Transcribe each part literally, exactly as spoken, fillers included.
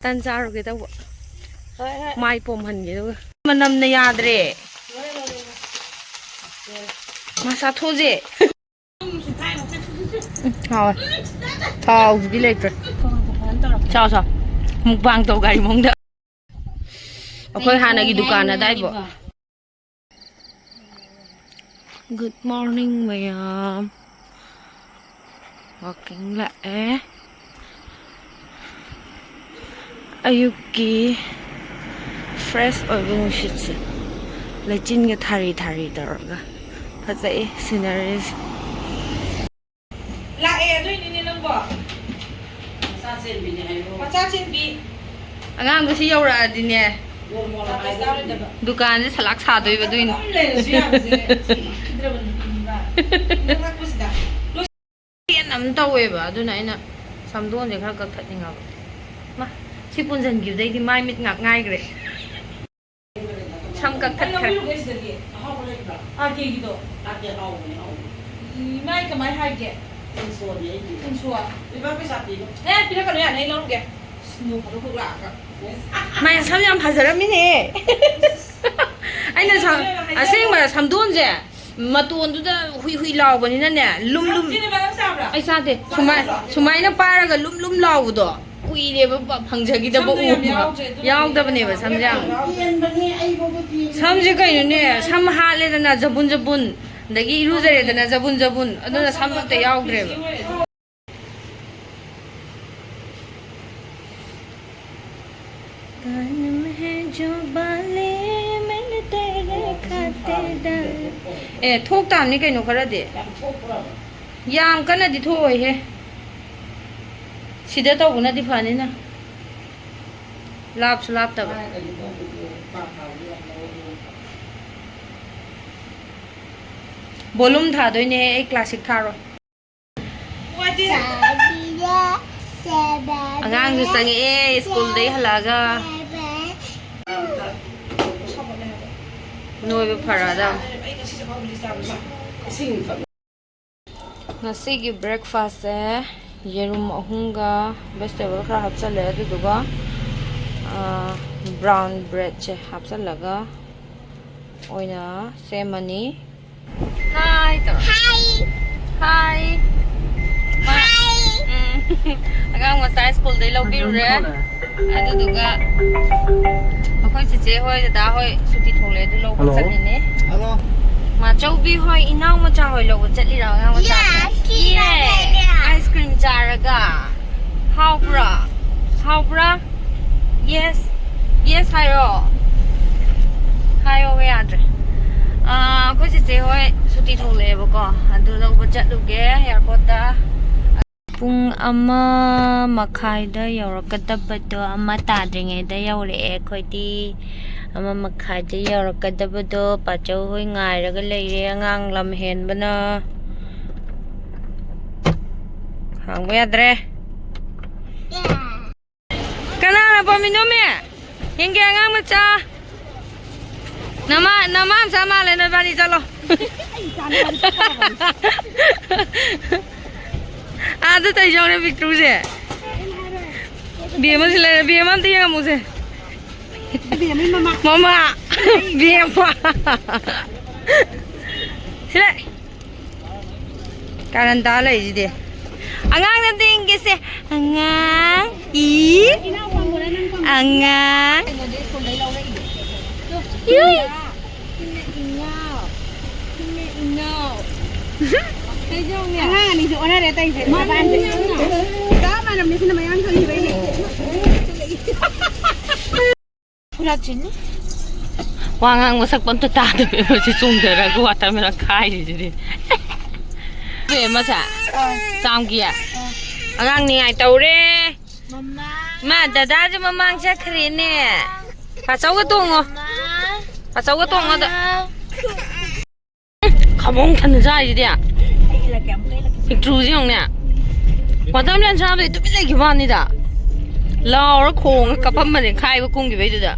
ꯇꯟ ꯆꯥꯔꯨꯒꯦ ꯇꯧꯕ꯫ ꯃꯥꯏ ꯄꯣꯝꯍꯟꯒꯦ ꯑꯗꯨꯒ꯫ ꯃꯅꯝꯅ ꯌꯥꯗ꯭ꯔꯦ꯫ ꯃꯥ ꯆꯥꯊꯣꯛꯁꯦ꯫ ꯎꯝ, ꯍꯥꯎꯋꯦ꯫ ꯊꯥꯎꯁꯤꯗꯤ ꯂꯩꯇ꯭ꯔꯦ꯫ ꯆꯥꯎ, ꯆꯥꯎ꯫ ꯃꯨꯛꯕꯥꯡ ꯇꯧ ꯒꯥꯔꯤ ꯃꯅꯨꯡꯗ꯫ ꯑꯩꯈꯣꯏ ꯍꯥꯟꯅꯒꯤ ꯗꯨꯀꯥꯟ ꯑꯗꯥꯏꯕꯣ꯫ Good morning, ꯃꯌꯥꯝ꯫ Walking ꯂꯥꯛꯑꯦ꯫ ꯑꯌꯨꯛꯀꯤ fresh ꯑꯣꯏꯕ ꯅꯨꯡꯁꯤꯠꯁꯦ꯫ ꯂꯩꯆꯤꯟꯒ ꯊꯥꯔꯤ ꯊꯥꯔꯤ ꯇꯧꯔꯒ ꯐꯖꯩ sceneryꯁꯦ꯫ ꯂꯥꯛꯑꯦ, ꯑꯗꯨꯏꯅꯤꯅꯦ ꯅꯪꯕꯣ꯫ ꯃꯆꯥ ꯆꯦꯟꯕꯤꯅꯦ ꯍꯥꯏꯌꯣ꯫ ꯃꯆꯥ ꯆꯦꯟꯕꯤ꯫ ꯑꯉꯥꯡꯗꯣ ꯁꯤ ꯌꯧꯔꯛꯑꯗꯤꯅꯦ, ꯆꯥꯛꯀ ꯆꯥꯔꯣꯏꯗꯕ꯫ ꯗꯨꯀꯥꯟꯁꯦ ꯁꯂꯥꯛ ꯁꯥꯗꯣꯏꯕ, ꯑꯗꯨꯏꯅꯤ꯫ ꯑꯗꯨꯝ ꯂꯩꯔꯁꯨ ꯌꯥꯕꯁꯦ꯫ ꯊꯤꯗ꯭ꯔꯕ ꯅꯨꯄꯤꯅꯤꯕ꯫ ꯏꯟꯖꯥꯡ ꯊꯥꯛꯄꯁꯤꯗ꯫ ꯇꯦꯟ ꯑꯃ ꯇꯧꯋꯦꯕ, ꯑꯗꯨꯅ ꯑꯩꯅ ꯁꯝꯗꯣꯟꯁꯦ ꯈꯔ ꯀꯛꯊꯠꯅꯤꯡꯉꯕ꯫ ꯃꯥ, ꯁꯤ ꯄꯨꯟꯁꯤꯟꯈꯤꯕꯗꯩꯗꯤ ꯃꯥꯏ ꯃꯤꯠ ꯉꯥꯛ ꯉꯥꯏꯈ꯭ꯔꯦ꯫ ꯁꯝ ꯀꯛꯊꯠꯈ꯭ꯔꯦ꯫ ꯑꯩ ꯂꯧꯕꯤꯔꯨꯒꯦ ꯁꯤꯗꯒꯤ꯫ ꯑꯍꯥꯎꯕ ꯂꯩꯕ꯭ꯔꯥ? ꯑꯥꯔ ꯀꯦꯒꯤꯗꯣ꯫ ꯑꯥꯔ ꯀꯦ ꯑꯍꯥꯎꯕꯅꯦ, ꯑꯍꯥꯎꯕꯅꯦ꯫ ꯏꯃꯥꯏ ꯀꯃꯥꯏ ꯍꯥꯏꯒꯦ? ꯏꯟꯁꯣꯅꯦ ꯑꯩꯒꯤ꯫ ꯏꯟꯁꯣ? ꯏꯃꯥ ꯄꯩꯁꯥ ꯄꯤꯕ꯫ ꯑꯦ, ꯄꯤꯔꯛꯀꯅꯨ ꯌꯥꯅꯤ, ꯑꯩ ꯂꯧꯔꯨꯒꯦ꯫ ꯏꯁ, ꯅꯣꯡ ꯐꯥꯗꯣꯛ ꯈꯛ ꯂꯥꯛꯑꯒ꯫ ꯃꯥꯏ ꯁꯝ ꯌꯥꯝ ꯐꯖꯔꯝꯃꯤꯅꯦ꯫ ꯑꯩꯅ ꯁꯝ-, ꯑꯁꯦꯡꯕ ꯁꯝꯗꯣꯟꯁꯦ ꯃꯇꯣꯟꯗꯨꯗ ꯍꯨꯏ ꯍꯨꯏ ꯂꯥꯎꯕꯅꯤꯅꯅꯦ, ꯂꯨꯝ ꯂꯨꯝ꯫ ꯆꯤꯅꯤ ꯕꯗꯥꯝ ꯆꯥꯕ꯭ꯔꯥ? ꯑꯩ ꯆꯥꯗꯦ꯫ ꯁꯨꯃꯥꯏ-, ꯁꯨꯃꯥꯏꯅ ꯄꯥꯏꯔꯒ ꯂꯨꯝ ꯂꯨꯝ ꯂꯥꯎꯕꯗꯣ꯫ ꯀꯨꯏꯔꯦꯕ ꯄ-, ꯐꯪꯖꯈꯤꯗꯕ ꯁꯝꯗꯣ ꯌꯥꯝ ꯎꯕ꯫ ꯌꯥꯎꯗ꯭ꯔꯦ, ꯑꯗꯨꯅ ꯌꯥꯎꯗꯕꯅꯦꯕ ꯁꯝꯁꯦ ꯌꯥꯝ꯫ ꯀꯦꯟꯕꯅꯦ, ꯑꯩꯕꯨꯗꯤ ꯀꯦꯟꯕꯅꯦ꯫ ꯁꯝꯁꯦ ꯀꯩꯅꯣꯅꯦ, ꯁꯝ ꯍꯥꯠꯂꯦꯗꯅ ꯖꯕꯨꯟ ꯖꯕꯨꯟ, ꯑꯗꯒꯤ ꯏꯔꯨꯖꯔꯦꯗꯅ ꯖꯕꯨꯟ ꯖꯕꯨꯟ, ꯑꯗꯨꯅ ꯁꯝ ꯑꯝꯇ ꯌꯥꯎꯗ꯭ꯔꯦꯕ꯫ कान में है जो बाली, मैंने तेरे खातिर डाली। ꯑꯦ, ꯊꯣꯛ ꯇꯥꯕꯅꯤ ꯀꯩꯅꯣ ꯈꯔꯗꯤ꯫ ꯌꯥꯝ ꯊꯣꯛꯄ꯭ꯔꯕ? ꯌꯥꯝ ꯀꯟꯅꯗꯤ ꯊꯣꯛꯑꯣꯏꯍꯦ꯫ ꯁꯤꯗ ꯇꯧꯕꯅꯗꯤ ꯐꯅꯤꯅ꯫ ꯂꯥꯞꯁꯨ ꯂꯥꯞꯇꯕ꯫ ꯃꯥꯅ ꯀꯩꯅꯣ ꯇꯧꯕꯗꯣ, ꯄꯥꯛ ꯄꯥꯛ ꯌꯥꯝ ꯂꯧꯔꯗꯤ꯫ ꯕꯣꯂꯨꯝ ꯊꯥꯗꯣꯏꯅꯦ ꯑꯩ, ꯀ꯭ꯂꯥꯁꯤꯛ ꯊꯥꯔꯣꯏ꯫ ꯑꯉꯥꯡꯁꯨ ꯆꯪꯉꯛꯑꯦ ꯁ꯭ꯀꯨꯜꯗꯩ ꯍꯜꯂꯛꯑꯒ꯫ ꯅꯣꯏꯕ ꯐꯔꯗꯝ꯫ ꯉꯁꯤꯒꯤ breakfastꯁꯦ ꯌꯦꯔꯨꯝ ꯑꯍꯨꯝꯒ vegetable ꯈꯔ ꯍꯥꯞꯆꯜꯂꯦ, ꯑꯗꯨꯗꯨꯒ ꯕ꯭ꯔꯥꯎꯟ ꯕ꯭ꯔꯦꯗꯁꯦ ꯍꯥꯞꯆꯤꯜꯂꯒ ꯑꯣꯏꯅ ꯁꯦꯝꯃꯅꯤ꯫ ꯍꯥꯏ ꯇꯧꯔꯣ꯫ ꯍꯥꯏ꯫ ꯍꯥꯏ꯫ ꯃꯥ, ꯍꯥꯏ꯫ ꯎꯝ꯫ ꯑꯉꯥꯡ ꯃꯆꯥ ꯁ꯭ꯀꯨꯜꯗꯩ ꯂꯧꯕꯤꯔꯨꯔꯦ꯫ ꯑꯗꯨꯗꯨꯒ ꯑꯩꯈꯣꯏ ꯆꯤꯆꯦ ꯍꯣꯏ, ꯗꯗꯥ ꯍꯣꯏ ꯁꯨꯇꯤ ꯊꯣꯛꯂꯦ, ꯑꯗꯨ ꯂꯧꯕ ꯍꯜꯂꯣ꯫ ꯆꯠꯂꯤꯅꯦ꯫ ꯍꯜꯂꯣ꯫ ꯃꯥꯆꯧꯕꯤ ꯍꯣꯏ, ꯏꯅꯥꯎ ꯃꯆꯥ ꯍꯣꯏ ꯂꯧꯕ ꯆꯠꯂꯤꯔꯣ ꯑꯉꯥꯡ ꯃꯆꯥ? Yes, yes. Yes. Ice cream ꯆꯥꯔꯒ꯫ ꯍꯥꯎꯕ꯭ꯔꯥ? ꯍꯥꯎꯕ꯭ꯔꯥ? ꯌꯦꯁ꯫ ꯌꯦꯁ ꯍꯥꯏꯔꯣ꯫ ꯍꯥꯏꯌꯣ ꯌꯥꯗ꯭ꯔꯦ꯫ ꯑꯥ, ꯑꯩꯈꯣꯏ ꯆꯤꯆꯦ ꯍꯣꯏ ꯁꯨꯇꯤ ꯊꯣꯛꯂꯛꯑꯦꯕꯀꯣ, ꯑꯗꯨ ꯂꯧꯕ ꯆꯠꯂꯨꯒꯦ ꯑꯦꯌꯥꯔꯄꯣꯔꯠꯇ꯫ ꯄꯨꯡ ꯑꯃ ꯃꯈꯥꯏꯗ ꯌꯧꯔꯛꯀꯗꯕꯗꯣ, ꯑꯃ ꯇꯥꯗ꯭ꯔꯤꯉꯩꯗ ꯌꯧꯔꯛꯑꯦ ꯑꯩꯈꯣꯏꯗꯤ꯫ ꯑꯃ ꯃꯈꯥꯏꯗ ꯌꯧꯔꯛꯀꯗꯕꯗꯣ ꯄꯥꯆꯧ ꯍꯣꯏ ꯉꯥꯏꯔꯒ ꯂꯩꯔꯦ, ꯑꯉꯥꯡ ꯂꯝ ꯍꯦꯟꯕꯅ꯫ ꯍꯥꯡꯕ ꯌꯥꯗ꯭ꯔꯦ꯫ ꯀꯅꯥꯅ ꯄꯝꯃꯤꯅꯣꯃꯤ? ꯌꯦꯡꯒꯦ ꯑꯉꯥꯡ ꯃꯆꯥ꯫ ꯅꯃꯥ, ꯅꯃꯥ ꯃꯆꯥ ꯃꯥꯜꯂꯦ, ꯅꯣꯏꯕꯥꯅꯤ ꯆꯠꯂꯣ꯫ ꯑꯥꯗ ꯇꯧꯖꯧꯔꯦ ꯄꯤꯛꯇ꯭ꯔꯨꯁꯦ꯫ ꯕꯦꯝꯃꯁꯤ ꯂꯩꯔꯦ, ꯕꯦꯝꯃ ꯑꯝꯇ ꯌꯦꯡꯉꯝꯃꯨꯁꯦ꯫ ꯃꯃꯥ꯫ ꯕꯦꯝꯃ꯫ ꯁꯤꯂꯥꯏ꯫ ꯀꯥꯔꯟ ꯇꯥ ꯂꯩꯁꯤꯗꯤ꯫ ꯑꯉꯥꯡ ꯅꯠꯇꯦ ꯏꯪꯒꯦꯁꯦ꯫ ꯑꯉꯥꯡ꯫ ꯏ꯫ ꯑꯉꯥꯡ꯫ ꯏ꯫ ꯑꯉꯥꯡ ꯑꯅꯤꯁꯦ ꯑꯣꯟꯅꯔꯦ ꯇꯧꯔꯤꯁꯦ꯫ ꯆꯞ ꯃꯥꯟꯅꯕꯅꯦ, ꯁꯤꯅ ꯃꯌꯥꯡ ꯀꯪꯈꯤꯕꯩꯅꯦ꯫ ꯋꯥ ꯉꯥꯡꯕ ꯁꯛꯄ ꯑꯝꯇ ꯇꯥꯗꯕꯤ ꯃꯁꯤ ꯆꯣꯡꯊꯔꯒ ꯋꯥꯇꯔꯃꯦꯂꯟ ꯈꯥꯏꯔꯤꯁꯤꯗꯤ꯫ ꯃꯁꯦ ꯆꯥꯝꯒꯤ ꯑꯉꯥꯡ ꯅꯤꯡꯉꯥꯏ ꯇꯧꯔꯦ꯫ ꯃꯥ ꯗꯗꯥꯁꯨ ꯃꯃꯥꯡ ꯆꯠꯈ꯭ꯔꯦꯅꯦ꯫ ꯄꯥꯆꯧꯒ ꯇꯣꯡꯉꯣ꯫ ꯄꯥꯆꯧꯒ ꯇꯣꯡꯉꯣ ꯑꯗ꯫ ꯈꯥꯃꯣꯡ ꯊꯟꯅ ꯆꯥꯏꯁꯤꯗꯤ꯫ ꯄꯤꯛꯇ꯭ꯔꯨꯁꯤ ꯌꯦꯡꯉꯨꯅꯦ꯫ ꯋꯥꯇꯔꯃꯦꯂꯟ ꯆꯥꯕꯗꯤ ꯇꯨꯃꯤꯟ ꯂꯩꯈꯤꯕ ꯋꯥꯅꯤꯗ꯫ ꯂꯥꯎꯔ ꯈꯣꯡꯉ ꯀꯞꯄꯝꯕꯅꯦ ꯈꯥꯏꯕ ꯀꯨꯝꯈꯤꯕꯩꯗꯨꯗ꯫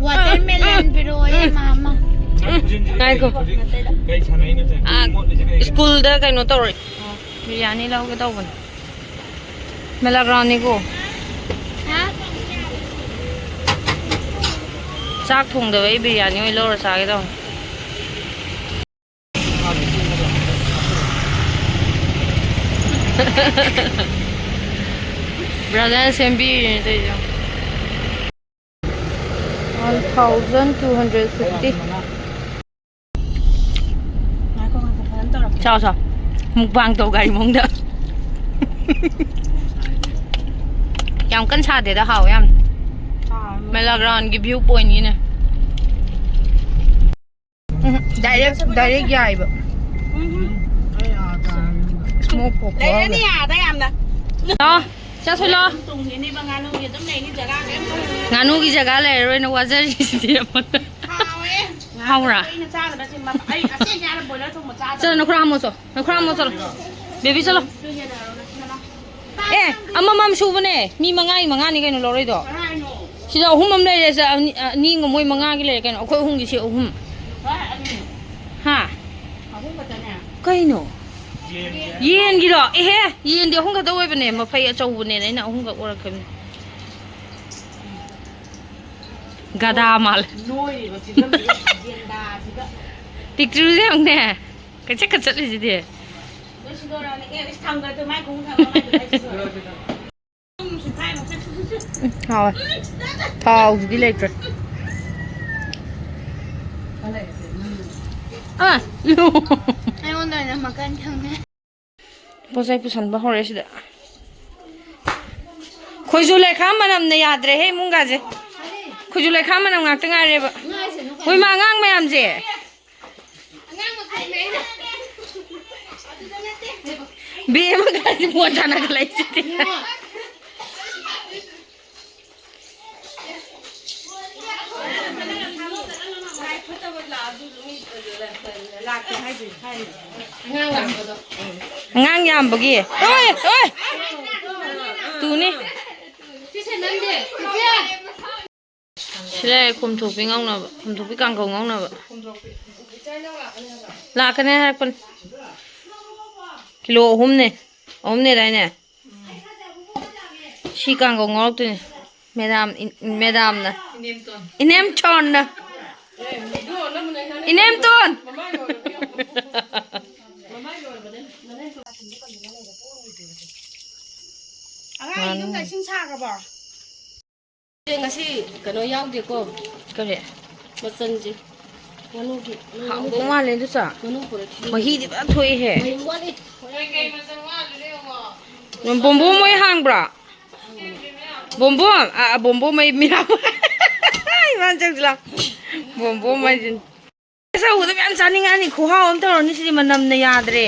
ꯋꯥꯇꯔꯃꯦꯂꯟ ꯄꯤꯔꯛꯑꯣꯌꯦ, ꯃꯥꯃ꯫ ꯎꯝ, ꯉꯥꯏꯈꯣ꯫ ꯀꯩ ꯁꯥꯟꯅꯩꯅꯣ ꯁꯦ? ꯑꯥ, ꯃꯣꯠꯂꯤꯁꯦ ꯀꯩ? ꯁ꯭ꯀꯨꯜꯗ ꯀꯩꯅꯣ ꯇꯧꯔꯦ꯫ ꯕꯤꯔꯌꯥꯅꯤ ꯂꯧꯒꯦ ꯇꯧꯕꯅꯦ꯫ ꯃꯦꯂꯥꯒ꯭ꯔꯥꯎꯟꯅꯤꯀꯣ꯫ ꯆꯥꯛ ꯊꯣꯡꯗꯕ ꯑꯩ ꯕꯤꯔꯌꯥꯅꯤ ꯑꯣꯏꯅ ꯂꯧꯔ ꯆꯥꯒꯦ ꯇꯧꯅꯤ꯫ ꯕ꯭ꯔꯗꯔꯅ ꯁꯦꯝꯕꯤꯔꯤꯅꯦ ꯇꯧꯔꯤꯁꯦ꯫ One thousand two hundred fifty꯫ ꯉꯥꯏꯈꯣ, ꯉꯥꯏꯈꯣ, ꯐꯖꯅ ꯇꯧꯔꯛꯀꯦ꯫ ꯆꯥꯎ, ꯆꯥꯎ꯫ ꯃꯨꯛꯕꯥꯡ ꯇꯧ ꯒꯥꯔꯤ ꯃꯅꯨꯡꯗ꯫ ꯌꯥꯝ ꯀꯟꯅ ꯁꯥꯗꯦꯗ, ꯍꯥꯎꯋꯦ ꯌꯥꯝ꯫ ꯁꯥꯔꯅꯨ꯫ ꯃꯦꯂꯥꯒ꯭ꯔꯥꯎꯟꯒꯤ view pointꯅꯤꯅꯦ꯫ ꯎꯝ, direct, direct ꯌꯥꯏꯕ꯫ ꯎꯝ꯫ Smoke ꯄꯣꯛꯄ ꯂꯩꯔꯅꯤ ꯍꯧꯔꯦ꯫ ꯑꯥꯗ ꯌꯥꯝꯅ꯫ ꯑꯥ, ꯆꯠꯁꯤꯂꯣ꯫ ꯑꯗꯨꯝ ꯇꯨꯡꯉꯤꯅꯦꯕ, ꯉꯥꯅꯨꯒꯤ ꯑꯗꯨꯝ ꯂꯩꯅꯤ ꯖꯒꯥ ꯀꯩꯝ ꯈꯜꯂꯨꯅꯨ꯫ ꯉꯥꯅꯨꯒꯤ ꯖꯒꯥ ꯂꯩꯔꯔꯣꯏꯅ ꯋꯥꯖꯔꯤꯁꯤꯗꯤ ꯑꯃꯨꯛ꯫ ꯍꯥꯎꯋꯦ꯫ ꯍꯥꯎꯕ꯭ꯔꯥ? ꯑꯩꯅ ꯆꯥꯗꯕꯁꯦ ꯃ-, ꯑꯩ ꯑꯁꯦꯡꯀꯤ ꯍꯥꯏꯔ ꯕꯣꯏꯂꯔ ꯊꯣꯡꯕ ꯆꯥꯗꯕ꯫ ꯆꯠꯂꯣ, ꯅꯈꯨꯠ ꯍꯥꯝꯃꯣ ꯆꯣ꯫ ꯅꯈꯨꯠ ꯍꯥꯝꯃꯣ ꯆꯠꯂꯣ꯫ ꯕꯦꯕꯤ, ꯆꯠꯂꯣ꯫ ꯑꯗꯨ ꯍꯦꯟꯅ ꯍꯥꯎꯔꯣ, ꯅꯁꯨ ꯅꯅꯥꯎ꯫ ꯑꯦ, ꯑꯃꯃꯝ ꯁꯨꯕꯅꯦ꯫ ꯃꯤ ꯃꯉꯥꯒꯤ ꯃꯉꯥꯅꯤ ꯀꯩꯅꯣ ꯂꯧꯔꯛꯏꯗꯣ꯫ ꯀꯅꯥ ꯍꯥꯏꯅꯣ? ꯁꯤꯗ ꯑꯍꯨꯝ ꯑꯃ ꯂꯩꯔꯦ, ꯁꯤꯗ ꯑꯅꯤ, ꯑꯅꯤ ꯑꯃ ꯃꯣꯏ ꯃꯉꯥꯒꯤ ꯂꯩꯔꯦ ꯀꯩꯅꯣ꯫ ꯑꯩꯈꯣꯏ ꯑꯍꯨꯝꯒꯤ ꯁꯤ ꯑꯍꯨꯝ꯫ ꯍꯣꯏ, ꯑꯅꯤ꯫ ꯍꯥ? ꯑꯍꯨꯝ ꯈꯛꯇꯅꯦ꯫ ꯀꯩꯅꯣ? ꯌꯦꯟꯒꯤꯔꯣ? ꯑꯦꯍꯦ, ꯌꯦꯟꯗꯤ ꯑꯍꯨꯝ ꯈꯛꯇ ꯑꯣꯏꯕꯅꯦ, ꯃꯐꯩ ꯑꯆꯧꯕꯅꯦꯅ ꯑꯩꯅ ꯑꯍꯨꯝꯈꯛ ꯑꯣꯏꯔꯛꯈꯤꯕꯅꯦ꯫ ꯒꯙꯥ ꯃꯥꯜꯂꯦ꯫ ꯅꯣꯏꯔꯤꯕ ꯐꯤꯕꯝꯁꯤꯒ, ꯒꯦꯟꯗꯥꯁꯤꯒ꯫ ꯄꯤꯛꯇ꯭ꯔꯨꯁꯦ ꯌꯦꯡꯉꯨꯅꯦ, ꯀꯩꯆꯠꯀ ꯆꯠꯂꯤꯁꯤꯗꯤ꯫ ꯂꯣꯏ ꯁꯤꯗꯣꯔꯛꯑꯅꯤ꯫ ꯑꯦ, ꯏꯁ, ꯊꯥꯡꯒꯠꯇꯣ ꯃꯥꯏ ꯈꯣꯡꯎꯞ ꯊꯝꯃ ꯃꯥꯏ ꯊꯝꯃ ꯁꯤꯗꯣꯔꯛꯑꯅꯤ꯫ ꯎꯝ, ꯍꯥꯎꯋꯦ꯫ ꯊꯥꯎꯁꯤꯗꯤ ꯂꯩꯇ꯭ꯔꯦ꯫ ꯑꯥ! ꯑꯩꯉꯣꯟꯗ ꯑꯣꯏꯅ ꯃꯀꯟ ꯊꯝꯃꯦ꯫ ꯄꯣꯠ ꯆꯩ ꯄꯨꯁꯟꯕ ꯍꯧꯔꯦ ꯁꯤꯗ꯫ ꯈꯣꯏꯖꯨ ꯂꯩꯈꯥꯝ ꯃꯅꯝꯅ ꯌꯥꯗ꯭ꯔꯦꯍꯦ ꯏꯃꯨꯡꯒꯥꯁꯦ꯫ ꯈꯣꯏꯖꯨ ꯂꯩꯈꯥꯝ ꯃꯅꯝ ꯉꯥꯛꯇ ꯉꯥꯏꯔꯦꯕ꯫ ꯍꯣꯏ, ꯃꯥ, ꯑꯉꯥꯡ ꯃꯌꯥꯝꯁꯦ꯫ ꯕꯦꯝꯃꯒꯥꯁꯦ ꯐꯣꯟ ꯁꯥꯟꯅꯈꯠꯂꯛꯏꯁꯤꯗꯤ꯫ ꯑꯉꯥꯡ ꯌꯥꯝꯕꯒꯤ꯫ ꯑꯣꯏ, ꯑꯣꯏ! ꯇꯨꯅꯤ꯫ ꯁꯤ ꯂꯩꯔꯦ, ꯈꯣꯝꯊꯣꯛꯄꯤ ꯉꯧꯅꯕ, ꯈꯣꯝꯊꯣꯛꯄꯤ ꯀꯥꯡꯒꯧ ꯉꯧꯅꯕ꯫ ꯂꯥꯛꯀꯅꯤ ꯍꯥꯏꯔꯛꯄꯅꯤ꯫ ꯀꯤꯂꯣ ꯑꯍꯨꯝꯅꯦ꯫ ꯑꯍꯨꯝꯅꯦꯗꯥꯏꯅꯦ? ꯁꯤ ꯀꯥꯡꯒꯧ ꯉꯧꯔꯛꯇꯣꯏꯅꯦ꯫ ꯃꯦꯗꯥꯝ, ꯏꯟ-, ꯃꯦꯗꯥꯝꯅ꯫ ꯏꯅꯦꯝꯇꯣꯟ꯫ ꯏꯅꯦꯝꯆꯣꯟꯅ꯫ ꯑꯦ, ꯃꯤꯗꯣ ꯑꯅꯝꯕꯅ ꯏꯅꯦꯝ-, ꯏꯅꯦꯝꯇꯣꯟ! ꯃꯃꯥꯏ ꯂꯣꯏꯔꯕꯅꯦ꯫ ꯃꯃꯥꯏ ꯂꯣꯏꯔꯕꯅꯦ꯫ ꯃꯅꯦꯝꯇꯣꯟ꯫ ꯑꯉꯥꯡ ꯌꯨꯝꯗ ꯏꯁꯤꯡ ꯁꯥꯈ꯭ꯔꯕꯣ? ꯉꯁꯤ ꯀꯩꯅꯣ ꯌꯥꯎꯗꯦꯀꯣ꯫ ꯀꯔꯤ? ꯃꯆꯜꯁꯦ꯫ ꯉꯥꯅꯨꯒꯤ꯫ ꯍꯥꯎꯗꯧ ꯃꯥꯜꯂꯦ ꯑꯗꯨ ꯆꯥ꯫ ꯉꯥꯅꯨ ꯄꯨꯔꯛꯈꯤ꯫ ꯃꯍꯤꯗꯤ ꯐꯖꯅ ꯊꯣꯛꯏꯍꯦ꯫ ꯃꯍꯤ ꯋꯥꯠꯂꯤ꯫ ꯕꯣꯝꯕꯣꯝ ꯃꯣꯏ ꯍꯥꯡꯕ꯭ꯔꯣ? ꯕꯣꯝꯕꯣꯝ? ꯑ, ꯑ, ꯕꯣꯝꯕꯣꯝ ꯑꯩ ꯃꯤꯔꯥ-, ꯏꯃꯥꯟ ꯆꯪꯁꯤꯂꯥꯎ꯫ ꯕꯣꯝꯕꯣꯝ ꯍꯥꯏꯁꯤꯅꯤ꯫ ꯑꯆꯧꯕꯗꯣ ꯃꯌꯥꯝ ꯆꯥꯅꯤꯡꯉꯛꯑꯅꯤ꯫ ꯈꯨꯍꯥꯎ ꯑꯃ ꯇꯧꯔꯅꯤ ꯁꯤꯗꯤ, ꯃꯅꯝꯅ ꯌꯥꯗ꯭ꯔꯦ꯫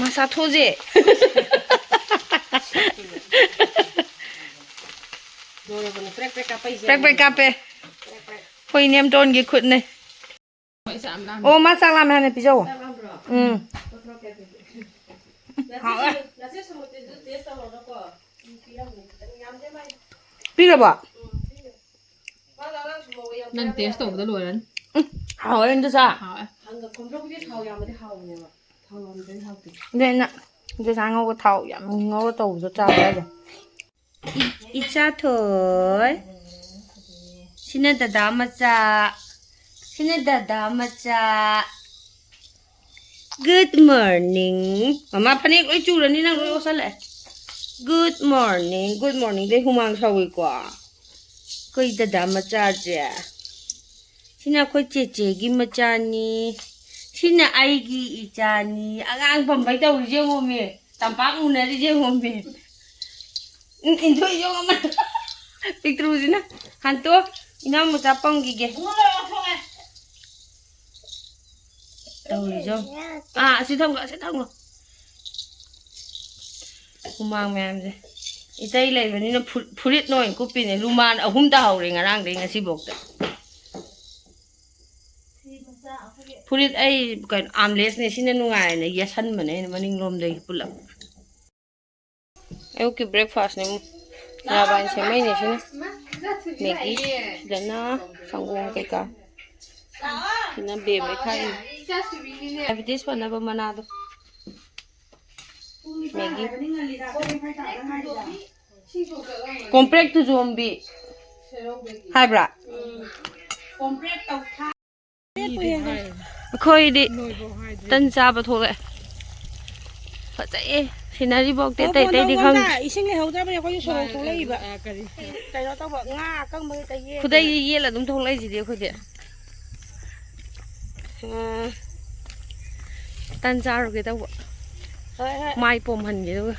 ꯃꯥ ꯆꯥꯊꯣꯛꯑꯁꯦ꯫ ꯂꯣꯏꯔꯕꯅꯦ꯫ ꯄ꯭ꯔꯦꯛ ꯄ꯭ꯔꯦꯛ ꯀꯥꯞꯄꯛꯏꯁꯦ꯫ ꯄ꯭ꯔꯦꯛ ꯄ꯭ꯔꯦꯛ ꯀꯥꯞꯄꯦ꯫ ꯄ꯭ꯔꯦꯛ ꯄ꯭ꯔꯦꯛ꯫ ꯑꯩꯈꯣꯏ ꯏꯅꯦꯝꯇꯣꯟꯒꯤ ꯈꯨꯠꯅꯦ꯫ ꯑꯣ, ꯃꯥ ꯆꯥꯛ ꯂꯥꯝꯃꯦ ꯍꯥꯏꯅ ꯄꯤꯖꯧ꯫ ꯆꯥꯛ ꯂꯥꯝꯕ꯭ꯔꯣ? ꯎꯝ꯫ ꯍꯥꯎꯋꯦ꯫ ꯅꯆꯦ ꯁꯃꯨꯇꯤꯁꯨ ꯇꯦꯁ ꯇꯧꯍꯧꯔꯣꯀꯣ꯫ ꯄꯤꯔꯕꯣ? ꯎꯝ, ꯄꯤꯔꯦ꯫ ꯃꯥꯅ ꯑꯉꯥꯡ ꯁꯨꯝꯕ ꯌꯥꯝ ꯅꯪ ꯆꯥꯕ ꯇꯦꯁ ꯌꯥꯗꯦꯕ꯫ ꯇꯧꯕꯗ ꯂꯣꯏꯔꯅꯤ꯫ ꯎꯝ, ꯍꯥꯎꯋꯦ, ꯏꯟꯗꯨ ꯆꯥ꯫ ꯍꯥꯎꯋꯦ꯫ ꯍꯪꯒ ꯈꯣꯝꯗ꯭ꯔꯣꯛꯄꯤꯗꯤ ꯊꯥꯎ ꯌꯥꯝꯕꯗꯤ ꯍꯥꯎꯕꯅꯦꯕ꯫ ꯊꯥꯎ ꯌꯥꯝꯗ꯭ꯔꯗꯤ ꯍꯥꯎꯇꯦ꯫ ꯑꯗꯨ ꯑꯩꯅ ꯏꯟꯗꯨ ꯆꯥ ꯉꯧꯕ ꯊꯥꯎ ꯌꯥꯝ ꯉꯧꯔ ꯇꯧꯕꯗꯣ ꯆꯥꯕ ꯌꯥꯗꯦ꯫ ꯏ-, ꯏꯆꯥꯊꯣꯏ꯫ ꯁꯤꯅ ꯗꯗꯥ ꯃꯆꯥ꯫ ꯁꯤꯅ ꯗꯗꯥ ꯃꯆꯥ꯫ Good morning꯫ ꯃꯃꯥ ꯐꯅꯦꯛ ꯂꯣꯏ ꯆꯨꯔꯅꯤ, ꯅꯪ ꯂꯣꯏ ꯑꯣꯠꯁꯜꯂꯛꯑꯦ꯫ Good morning, good morning꯫ ꯗꯩ ꯍꯨꯃꯥꯡ ꯁꯧꯏꯀꯣ꯫ ꯑꯩꯈꯣꯏ ꯗꯗꯥ ꯃꯆꯥꯁꯦ꯫ ꯁꯤꯅ ꯑꯩꯈꯣꯏ ꯆꯦꯆꯦꯒꯤ ꯃꯆꯥꯅꯤ꯫ ꯁꯤꯅ ꯑꯩꯒꯤ ꯏꯆꯥꯅꯤ꯫ ꯑꯉꯥꯡ ꯄꯝꯕꯩ ꯇꯧꯔꯤꯁꯦ ꯌꯦꯡꯉꯣꯃꯤ꯫ ꯇꯝꯄꯥꯛ ꯃꯨꯟꯅꯔꯤꯁꯦ ꯌꯦꯡꯉꯣꯃꯤ꯫ ꯎꯝ, ꯏꯟꯊꯣꯛꯏ ꯌꯦꯡꯉꯣ ꯑꯃ꯫ ꯄꯤꯛꯇ꯭ꯔꯨꯁꯤꯅ꯫ ꯍꯟꯇꯣ, ꯏꯅꯥꯎ ꯃꯆꯥ ꯄꯝꯈꯤꯒꯦ꯫ ꯇꯧꯔꯤꯁꯦ ꯌꯦꯡꯉꯣ꯫ ꯑꯥ, ꯑꯁꯤ ꯊꯝꯒꯣ, ꯑꯁꯤ ꯊꯝꯒꯣ꯫ ꯍꯨꯃꯥꯡ ꯃꯌꯥꯝꯁꯦ꯫ ꯏꯇꯩ ꯂꯩꯕꯅꯤꯅ ꯐꯨ-, ꯐꯨꯔꯤꯠꯅ ꯑꯣꯏꯅ ꯀꯨꯞꯄꯤꯅꯦ꯫ ꯔꯨꯃꯥꯟ ꯑꯍꯨꯝ ꯇꯥꯍꯧꯔꯦ ꯉꯔꯥꯡꯗꯩ ꯉꯁꯤꯐꯧꯗ꯫ ꯐꯨꯔꯤꯠ ꯑꯩ ꯀꯩꯅꯣ, ꯑꯥꯝꯂꯦꯁꯅꯦ꯫ ꯁꯤꯅ ꯅꯨꯡꯉꯥꯏꯅ ꯌꯦꯠꯁꯟꯕꯅꯦ ꯑꯩꯅ ꯃꯅꯤꯡꯂꯣꯝꯗꯒꯤ ꯄꯨꯂꯞ꯫ ꯑꯌꯨꯛꯀꯤ breakfastꯅꯦ꯫ ꯃꯣꯏꯔꯥꯡꯕꯥꯟ ꯁꯦꯝꯃꯩꯅꯦ ꯁꯤꯅ꯫ ꯃꯦꯒꯤ꯫ ꯁꯤꯗꯅ ꯁꯪꯒꯣꯝ ꯀꯩꯀꯥ꯫ ꯁꯤꯅ ꯕꯦꯝꯃꯩ ꯊꯥꯛꯏꯅꯦ꯫ Diabetes ꯐꯅꯕ ꯃꯅꯥꯗꯣ꯫ ꯃꯦꯒꯤ꯫ ꯀꯣꯝꯄ꯭ꯔꯦꯛ ꯇꯨꯖꯣꯝꯕꯤ ꯍꯥꯏꯕ꯭ꯔꯥ? ꯑꯩꯈꯣꯏꯗꯤ ꯇꯟ ꯆꯥꯕ ꯊꯣꯛꯂꯛꯑꯦ꯫ ꯐꯖꯩꯌꯦ꯫ ꯁꯤꯅꯔꯤꯐꯧꯗꯤ ꯑꯇꯩ ꯑꯇꯩꯗꯤ ꯈꯪꯗꯦ꯫ ꯏꯁꯤꯡ ꯂꯩꯍꯧꯗꯕꯅꯦ ꯑꯩꯈꯣꯏꯁꯨ ꯁꯣꯔꯣꯛ ꯊꯣꯛꯂꯛꯏꯕ꯫ ꯀꯩꯅꯣ ꯇꯧꯕ ꯉꯥ ꯑꯀꯪꯕ ꯍꯦꯛꯇ ꯌꯦꯟ ꯈꯨꯗꯩꯁꯦ ꯌꯦꯜ ꯑꯗꯨꯝ ꯊꯣꯛꯂꯛꯏꯁꯤꯗꯤ ꯑꯩꯈꯣꯏꯗꯤ꯫ ꯎꯝ꯫ ꯇꯟ ꯆꯥꯔꯨꯒꯦ ꯇꯧꯕ꯫ ꯍꯣꯏ, ꯍꯣꯏ꯫ ꯃꯥꯏ ꯄꯣꯝꯍꯟꯒꯦ ꯑꯗꯨꯒ꯫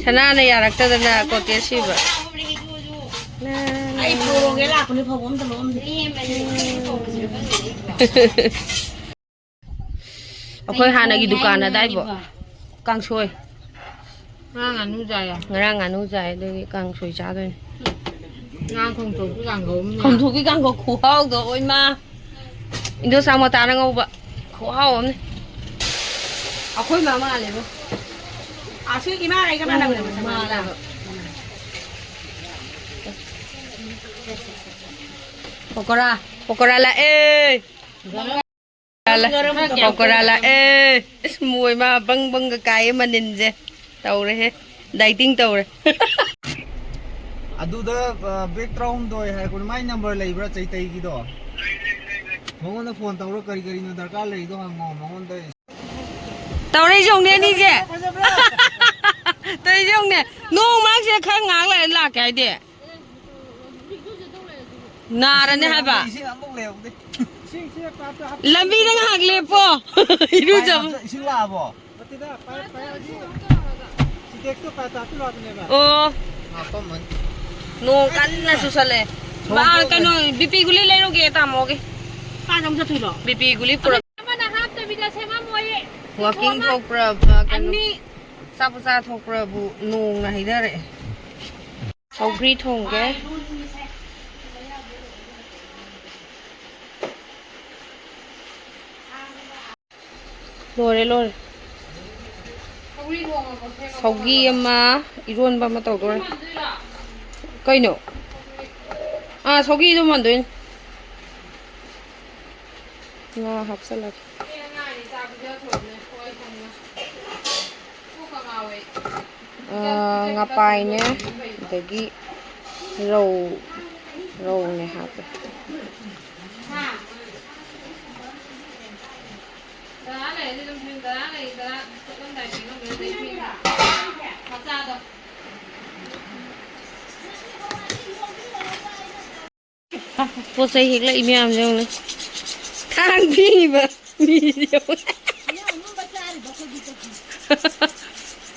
ꯁꯅꯥꯅ ꯌꯥꯔꯛꯇꯗꯅ ꯀꯣꯇꯦ ꯁꯤꯕ꯫ ꯑꯩ ꯐꯧꯔꯣꯒꯦ ꯂꯥꯛꯄꯅꯦ, ꯐꯧꯕ ꯑꯝꯇ ꯂꯧꯔꯝꯗꯦ꯫ ꯑꯩꯈꯣꯏ ꯍꯥꯟꯅꯒꯤ ꯗꯨꯀꯥꯟ ꯑꯗꯥꯏꯕꯣ꯫ ꯀꯥꯡꯁꯣꯏ꯫ ꯉꯔꯥꯡ ꯉꯥꯅꯨ ꯆꯥꯏꯌꯦ꯫ ꯉꯔꯥꯡ ꯉꯥꯅꯨ ꯆꯥꯏ, ꯑꯗꯨꯒꯤ ꯀꯥꯡꯁꯣꯏ ꯆꯥꯗꯣꯏꯅꯦ꯫ ꯉꯔꯥꯡ ꯈꯣꯡꯗ꯭ꯔꯨꯝꯒꯤ ꯀꯥꯡꯒꯧ ꯑꯃꯅꯦ꯫ ꯈꯣꯡꯗ꯭ꯔꯨꯝꯒꯤ ꯀꯥꯡꯒꯧ ꯈꯨꯍꯥꯎꯗꯣ, ꯑꯣꯏꯃꯥ꯫ ꯏꯟꯗꯣꯆꯥ ꯃꯣꯇꯥꯅ ꯉꯧꯕ꯫ ꯈꯨꯍꯥꯎ ꯑꯃꯅꯦ꯫ ꯑꯩꯈꯣꯏ ꯃꯥ ꯃꯥꯜꯂꯦꯕꯣ꯫ ꯑꯁꯤ ꯏꯃꯥꯒ ꯑꯩꯒ ꯃꯥꯟꯅꯕꯅꯦ ꯃꯁꯛ꯫ ꯃꯥꯜꯂꯦꯕ꯫ ꯄꯀꯣꯔꯥ, ꯄꯀꯣꯔꯥ ꯂꯥꯛꯑꯦ꯫ ꯄꯀꯣꯔꯥ ꯂꯥꯛꯑꯦ꯫ ꯏꯁ, ꯃꯣꯏ ꯃꯥ ꯕꯪ ꯕꯪꯒ ꯀꯥꯏꯌꯦ ꯃꯅꯤꯟꯁꯦ꯫ ꯇꯧꯔꯦꯍꯦ꯫ ꯗꯥꯏꯇꯤꯡ ꯇꯧꯔꯦ꯫ ꯑꯗꯨꯗ, ꯑ, ꯕꯦꯛ ꯇꯔꯥꯍꯨꯝꯗꯣꯏ ꯍꯥꯏꯔꯛꯄꯅꯦ꯫ ꯃꯥꯏ ꯅꯝꯕꯔ ꯂꯩꯕ꯭ꯔꯥ, ꯆꯩꯇꯩꯒꯤꯗꯣ? ꯃꯉꯣꯟꯗ ꯐꯣꯟ ꯇꯧꯔꯣ, ꯀꯔꯤ ꯀꯔꯤꯅꯣ ꯗꯔꯀꯥꯔ ꯂꯩꯔꯤꯗꯣ ꯍꯪꯉꯣ ꯃꯉꯣꯟꯗ꯫ ꯇꯧꯔꯛꯏꯁꯦ ꯌꯦꯡꯉꯨꯅꯦ ꯑꯅꯤꯁꯦ꯫ ꯐꯖꯕ꯭ꯔꯥ? ꯇꯧꯔꯤꯁꯦ ꯌꯦꯡꯉꯨꯅꯦ꯫ ꯅꯣꯡ ꯃꯔꯛꯁꯤꯗ ꯈꯔ ꯉꯥꯏꯍꯥꯛ ꯂꯩꯔ ꯂꯥꯛꯀꯦ ꯍꯥꯏꯗꯤ꯫ ꯅꯥꯔꯅꯤ ꯍꯥꯏꯕ꯫ ꯏꯁꯤꯡ ꯑꯃꯨꯛ ꯂꯩꯍꯧꯗꯦ꯫ ꯂꯝꯕꯤꯗ ꯉꯥꯏꯍꯥꯛ ꯂꯦꯞꯄꯣ꯫ ꯏꯔꯨꯖꯕ꯫ ꯏꯁꯤꯡ ꯂꯥꯛꯑꯕꯣ? ꯅꯠꯇꯦꯗ, ꯄꯥꯏ-, ꯄꯥꯏ-, ꯑꯁꯤ ꯁꯤꯟꯇꯦꯛꯁꯇꯣ ꯄꯥꯏꯞ ꯇꯥꯁꯤꯜꯂꯣ ꯍꯥꯏꯕꯅꯦꯕ꯫ ꯑꯣ꯫ ꯍꯥꯞꯄꯝꯃꯅꯤ꯫ ꯅꯣꯡ ꯀꯟꯅ ꯆꯨꯁꯜꯂꯦ꯫ ꯁꯣꯝ ꯃꯥ ꯊꯣꯛꯑꯒ ꯀꯩꯅꯣ, ꯕꯤ ꯄꯤ ꯒꯨꯂꯤ ꯂꯩꯔꯨꯒꯦ ꯇꯥꯃꯣꯒꯤ꯫ ꯀꯥꯏꯗ ꯑꯃꯨꯛ ꯆꯠꯇꯣꯏꯅꯣ? ꯕꯤ ꯄꯤ ꯒꯨꯂꯤ ꯄꯨꯔꯛ-, ꯑꯃꯅ ꯍꯥꯞꯇꯕꯤꯗ ꯁꯦꯝꯃꯝꯃꯣꯌꯦ꯫ ꯋꯥꯀꯤꯡ ꯊꯣꯛꯄ꯭ꯔꯥ, ꯀꯩꯅꯣ, ꯑꯅꯤ꯫ ꯆꯥꯛꯄꯨ ꯆꯥ ꯊꯣꯛꯄ꯭ꯔꯕꯨ ꯅꯣꯡꯅ ꯍꯩꯊꯔꯛꯑꯦ꯫ ꯁꯧꯒ꯭ꯔꯤ ꯊꯣꯡꯒꯦ꯫ ꯂꯣꯏꯔꯦ, ꯂꯣꯏꯔꯦ꯫ ꯁꯧꯒ꯭ꯔꯤ ꯑꯃ, ꯏꯔꯣꯟꯕ ꯑꯃ ꯇꯧꯗꯣꯔꯦ꯫ ꯀꯩꯅꯣ? ꯑꯥ, ꯁꯧꯒ꯭ꯔꯤꯗꯣ ꯃꯥꯟꯗꯣꯏꯅꯦ꯫ ꯉꯥ ꯍꯥꯞꯆꯜꯂꯒꯦ꯫ ꯀꯣꯛꯀ ꯉꯥꯎꯋꯦ꯫ ꯉꯄꯥꯏꯅꯦ, ꯑꯗꯒꯤ ꯔꯧ, ꯔꯧꯅꯦ ꯍꯥꯞꯄꯦ꯫ ꯄꯣꯠ ꯆꯩ ꯍꯦꯛꯂꯛꯏ ꯃꯌꯥꯝꯁꯦ ꯌꯦꯡꯉꯨꯅꯦ꯫ ꯊꯥꯡ ꯊꯤꯡꯉꯤꯕ ꯃꯤꯁꯦ ꯌꯦꯡꯉꯨꯅꯦ꯫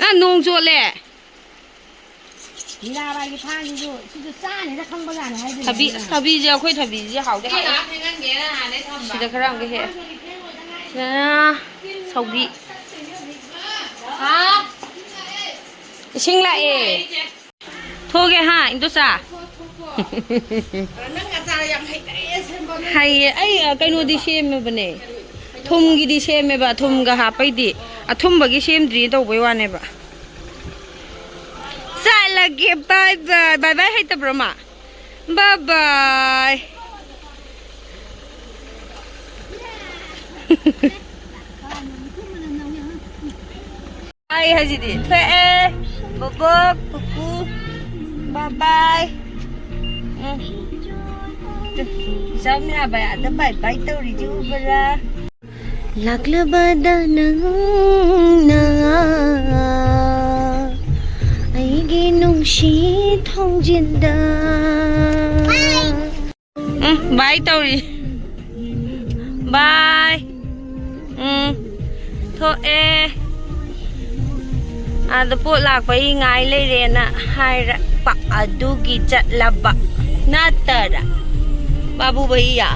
ꯑ, ꯅꯣꯡ ꯆꯣꯠꯂꯦ꯫ ꯃꯤꯔꯥꯕꯥꯏꯒꯤ ꯊꯥꯡꯁꯤꯁꯨ, ꯁꯤꯁꯨ ꯆꯥꯅꯤꯅ ꯈꯪꯕꯖꯥꯠꯅꯤ ꯍꯥꯏꯁꯤꯅꯦ ꯊꯕꯤ, ꯑꯩꯅ꯫ ꯊꯕꯤꯁꯦ, ꯑꯩꯈꯣꯏ ꯊꯕꯤꯁꯦ ꯍꯥꯎꯗꯤ ꯍꯥꯎꯋꯦ꯫ ꯁꯤꯗ ꯈꯔ ꯑꯃꯒ ꯍꯦꯛ꯫ ꯁꯤꯗꯅ ꯁꯧꯒ꯭ꯔꯤ꯫ ꯍꯥ? ꯏꯁꯤꯡ ꯂꯥꯛꯑꯦ꯫ ꯊꯣꯛꯑꯒꯦ ꯍꯥ, ꯏꯟꯗꯣꯆꯥ? ꯅꯪ ꯑꯆꯥꯔ ꯌꯥꯝ ꯍꯩꯇ꯭ꯔꯦ ꯁꯦꯝꯕ꯫ ꯍꯩꯌꯦ꯫ ꯑꯩ, ꯑ, ꯀꯩꯅꯣꯗꯤ ꯁꯦꯝꯃꯕꯅꯦ꯫ ꯊꯨꯝꯒꯤꯗꯤ ꯁꯦꯝꯃꯦꯕ, ꯊꯨꯝꯒ ꯍꯥꯞꯄꯩꯗꯤ꯫ ꯑꯊꯨꯝꯕꯒꯤ ꯁꯦꯝꯗ꯭ꯔꯤ ꯇꯧꯕꯩ ꯋꯥꯅꯦꯕ꯫ ꯆꯠꯂꯒꯦ, bye bye꯫ Bye bye ꯍꯩꯇꯕ꯭ꯔꯣ ꯃꯥ? Bye bye꯫ Bye ꯍꯥꯏꯁꯤꯗꯤ ꯊꯣꯛꯑꯦ꯫ ꯕꯣꯕꯣꯛ, ꯄꯨꯄꯨ, bye bye꯫ ꯎꯝ꯫ ꯇꯨ, ꯏꯆꯥ ꯃꯤꯔꯥꯕꯥꯏ ꯑꯥꯗ bye bye ꯇꯧꯔꯤꯁꯤ ꯎꯕ꯭ꯔꯥ? ꯂꯥꯛꯂꯕꯗ ꯅꯪꯅ ꯑꯩꯒꯤ ꯅꯨꯡꯁꯤ ꯊꯣꯡꯖꯤꯟꯗ꯫ ꯎꯝ, bye ꯇꯧꯔꯤ꯫ Bye꯫ ꯎꯝ, ꯊꯣꯛꯑꯦ꯫ ꯑꯥꯗ ꯄꯣꯠ ꯂꯥꯛꯄꯩ ꯉꯥꯏ ꯂꯩꯔꯦꯅ ꯍꯥꯏꯔꯛꯄ ꯑꯗꯨꯒꯤ ꯆꯠꯂꯕ ꯅꯠꯇꯔꯥ? ꯕꯥꯕꯨ ꯚꯩꯌꯥ꯫